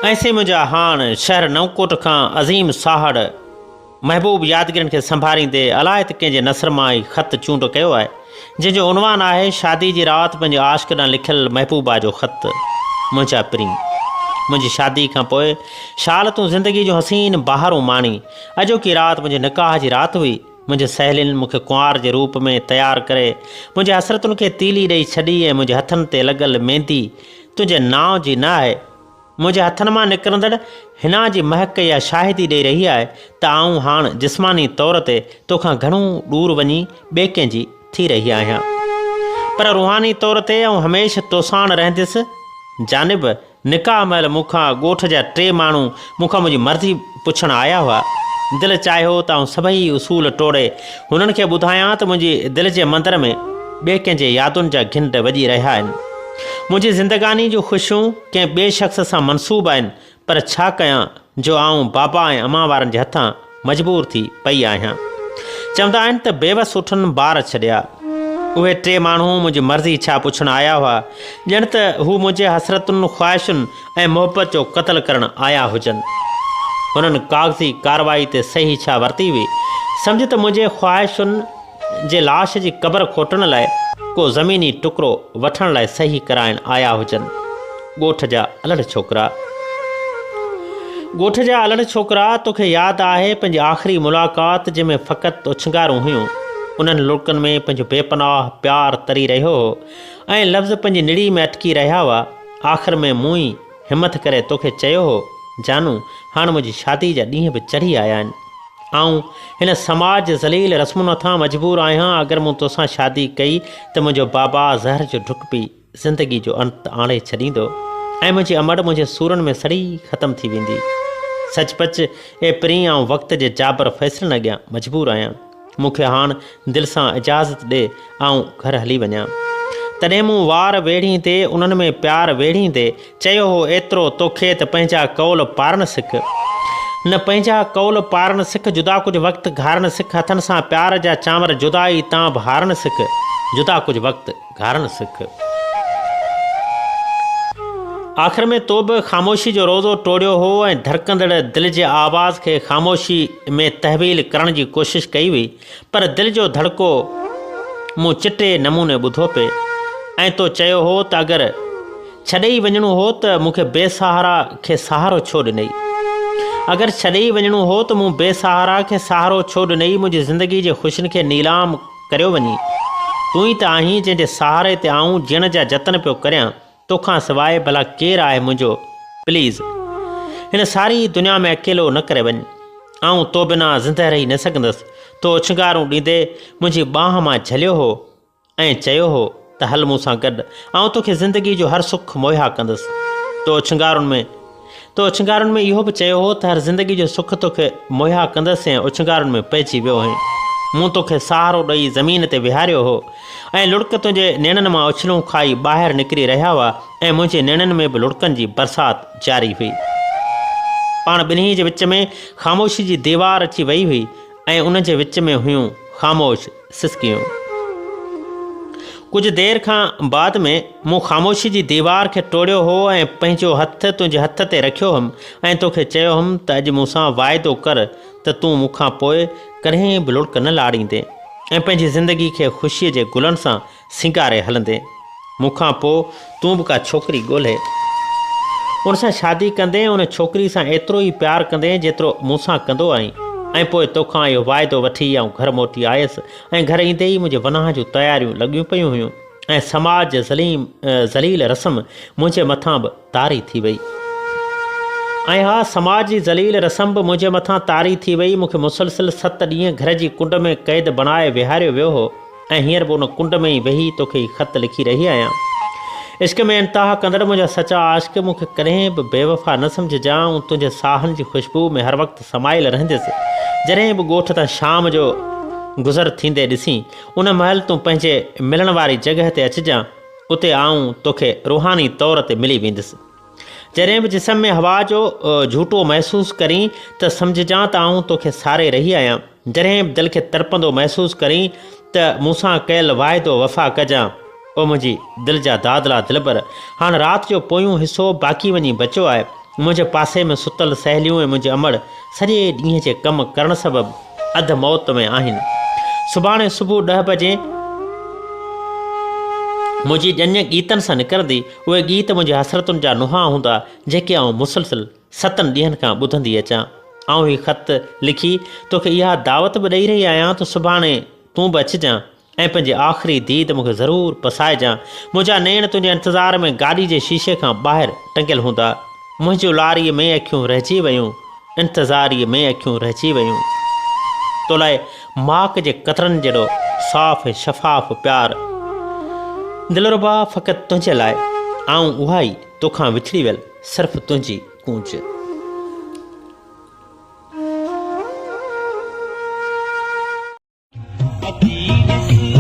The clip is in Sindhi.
۽ سي منهنجا هاڻ شهر نئونڪوٽ کان عظيم ساهڙ محبوب يادگيرين کي سنڀاريندي الائي ته ڪنهن جي نثر مان هي خط چونڊ ڪيو آهي، جنهن جو عنوان آهي شادي جي رات پنهنجي عاشق ڏانهن لکيل محبوبه جو خط. منهنجا پرين! منهنجي شادي کان پوء شال تون زندگي جون حسين بهارون ماڻين. اڄوڪي رات منهنجي نڪاح جي رات هئي. منهنجي سهيلين مون کي ڪنوار جي روپ ۾ تيار ڪري منهنجي حسرتن کي تيلي ڏئي ڇڏي ۽ منهنجي هٿن تي لڳل ميندي تنهنجي نانء جي نه آهي. منهنجي هٿن مان نڪرندڙ حنا جي مهڪ اها شاهدي ڏئي رهي آهي ته آئون هاڻ جسماني طور تي توکان گهڻو ڏور وڃي ٻئي ڪنهن جي ٿي رهي آهيان. پر روحاني طور تي آئون هميشھ توساڻ رهنديس. جانب، نڪاح مهل مون کان ڳوٺ جا ٽي ماڻهو مون کان منهنجي مرضي پڇڻ آيا هئا. دل چاهيو ته آئون سڀئي اصول ٽوڙي هنن کي ٻڌايان ته منهنجي دل جي مندر ۾ ٻئي ڪنهن جي يادن جا گهنڊ وڄي رهيا آهن. منهنجي زندگاني جون خوشيون ڪنهن ٻئي شخص سان منسوب آهن پر ڇا ڪيان جو آئون بابا ۽ امان وارن جي هٿان مجبور ٿي پئي آهيان. چوندا آهن ته بيوس اٺن بار ڇڏيا. اهي ٽي ماڻهو منهنجي مرضي ڇا پڇڻ آيا هئا، ڄڻ ته هو منهنجي حسرتن، خواهشن ۽ محبت جو قتل ڪرڻ آيا هجن. هنن ڪاغذي ڪارروائي تي صحيح ڇا ورتي هئي؟ سمجهه ته منهنجي خواهشن جي لاش جي قبر کوٽڻ لاء ڪو زميني ٽڪرو وٺڻ لاء صحيح ڪرائڻ آيا هجن. ڳوٺ جا الڙ ڇوڪرا. ڳوٺ جا الڙ ڇوڪرا، توکي ياد آهي پنهنجي آخري ملاقات جنهن ۾ فقط اوڇنگارون هيون. انهن لڙڪن ۾ پنهنجو بي پناهه پيار تري رهيو هو ۽ لفظ پنهنجي نڙي ۾ اٽڪي رهيا هئا. آخر ۾ مون ئي همٿ ڪري توکي چيو هو، جانو، هاڻ منهنجي شادي جا ڏينهن به چڙهي آيا آهن. آئون هن سماج جي ذليل رسمن هٿان مجبور آهيان، اگر مون توسان شادي ڪئي ته منهنجو بابا زهر جو ڍڪ پي زندگي جو انت آڻي ڇڏيندو ۽ منهنجي امڙ منهنجي سورن ۾ سڙي ختم ٿي ويندي. سچ پچ اي پرين آئون وقت جي جابر فيصلن اڳيان مجبور آهيان. مون کي هاڻ دل سان اجازت ڏي آئون گهر هلي وڃان. تڏهن مون وار ويڙهيندي انهن ۾ پيار ويڙهيندي چيو هو ايترو توکي ته پنهنجا قول پارڻ سک. نه پنهنجا قول پارڻ سک جدا ڪجهه وقت گهارڻ سک هٿن سان پيار جا چانور جدائي تان به هارڻ سک جدا ڪجهه وقت گهارڻ سک. آخر ۾ تو به خاموشي جو روزو ٽوڙيو هو ۽ ڌڙڪندڙ دل جي آواز کي خاموشي ۾ تحويل ڪرڻ جي ڪوشش ڪئي هئي پر دل جو ڌڙڪو مون چٽي نموني ٻڌو پئي ۽ تو چيو هو ته اگر ڇڏي ئي وڃڻو هو ته مون کي بي سهارا کي سهارو ڇو ڏنئي؟ اگر ڇڏي ئي وڃڻو هو ته مون بي سهارا کي سهارو ڇو ڏنئي؟ منهنجي زندگي جي خوشين کي نيلام ڪريو وڃي. تون ئي ته آهين جنهن جي سهاري تي آئون جيئڻ جا جتن پيو ڪريان. توکان سواء ڀلا ڪير آهي منهنجو؟ پليز! هن ساري دنيا ۾ اڪيلو نه ڪري وڃ. آئون تو بنا زندهه رهي نه سگهندس. تو اوڇنگارون ڏيندي منهنجي ٻانهن مان جهليو هو. ۽ چيو هو ته هل مون سان گڏ، آئون توکي زندگي جو هر سک مهيا ڪندس. تو اوڇنگارن ۾ تو اوڇنگارن ۾ اهو به چيو هو ته هر زندگي جو سک توکي مهيا ڪندس ۽ اوڇنگارن ۾ پئجي ويو هئين. مون توکي سهارو ڏئي زمين تي ويهاريو هو ۽ لڙڪ تنهنجي نيڻن مان اڇلون کائي ٻاهر نڪري رهيا هئا ۽ منهنجي نيڻن ۾ به لڙڪن جي برسات جاري هئي. پاڻ ٻنهي جي وچ ۾ خاموشي جي ديوار اچي وئي هئي ۽ ان جي وچ ۾ هيون خاموش سسڪيون. ڪجهه دير کان بعد ۾ مون خاموشي جي ديوار کي ٽوڙيو هو ۽ پنهنجو هٿ تنهنجي هٿ تي رکيو هئم ۽ توکي چيو هئم ته اڄ مون سان واعدو ڪر ته تون مون کان پوء ڪڏهن به لڙڪ نه لاڙيندين ۽ پنهنجي زندگي کي خوشيء جي گلن سان سينگاري هلندين. مون کان پوء تون به ڪا ڇوڪري ڳولهي ان سان شادي ڪندين، ان ڇوڪري سان ايترو ئي پيار ڪندين جيترو مون سان ڪندو آهين. ۽ پوء توکان اهو واعدو وٺي آئون گهر موٽي آيس ۽ گهر ايندي ئي منهنجي وناهه جون تياريون لڳيون پيون هيون ۽ سماج جي ظليم ذليل رسم منهنجي مٿان به طاري ٿي وئي. ۽ ها سماج جي ذليل رسم به منهنجي مٿان طاري ٿي وئي، مون کي مسلسل ست ڏينهن گهر جي ڪنڊ ۾ قيد بڻائي ويهاريو ويو هو. ۽ هينئر به ان ڪنڊ ۾ ئي ويهي توکي هي خط لکي رهي آهيان. عشق ۾ انتها ڪندڙ منهنجا سچا عاشق، مون کي ڪڏهن به بيوفا نه سمجهجان، آئون تنهنجي ساهن جي خوشبوء ۾ هر وقت سمايل رهنديس. جڏهن به ڳوٺ تان شام جو گذر ٿيندي ڏسين، ان مهل تون پنهنجي ملڻ واري جڳهه تي اچجان، اتي آئون توکي روحاني طور تي ملي ويندس. جڏهن به جسم ۾ هوا جو جهوٽو محسوس ڪرين ته سمجهجان ته آئون توکي ساري رهي آهيان. جڏهن به دل کي تڙپندو محسوس ڪرين ته مون سان ڪيل واعدو وفا ڪجان. او منهنجي دل جا دادلا دلبر! هاڻ رات جو پويون حصو باقي وڃي بچيو آهي. منهنجي پاسي ۾ ستل سهيليون ۽ منهنجي امڙ سڄي ڏينهن جي ڪم ڪرڻ سبب اڌ موت ۾ آهن. سڀاڻي صبح ڏهه بجي منهنجي ڄڃ ڳيتن سان نڪرندي. اهي ڳيت منهنجي حسرتن جا نوحا هوندا، جيڪي آئون مسلسل ستن ڏينهن کان ٻڌندي اچان. آئون هي خط لکي توکي اها دعوت به ڏئي رهي آهيان ته سڀاڻي تون به اچجان ۽ پنهنجي آخري ديد مون کي ضرور پسائجان. منهنجا نيڻ تنهنجي انتظار ۾ گاڏي جي شيشي کان ٻاهر ٽنگيل هوندا. منهنجون لاريء ۾ اکيون رهجي ويون، انتظاريء ۾ اکيون رهجي ويون. تو لاء ماڪ جي قطرن جهڙو صاف ۽ شفاف پيار. دلربا فقط تنهنجي لاء، آئون اها ئي توکان وڇڙي ويل صرف تنهنجي ڪونج. اچي ڏس.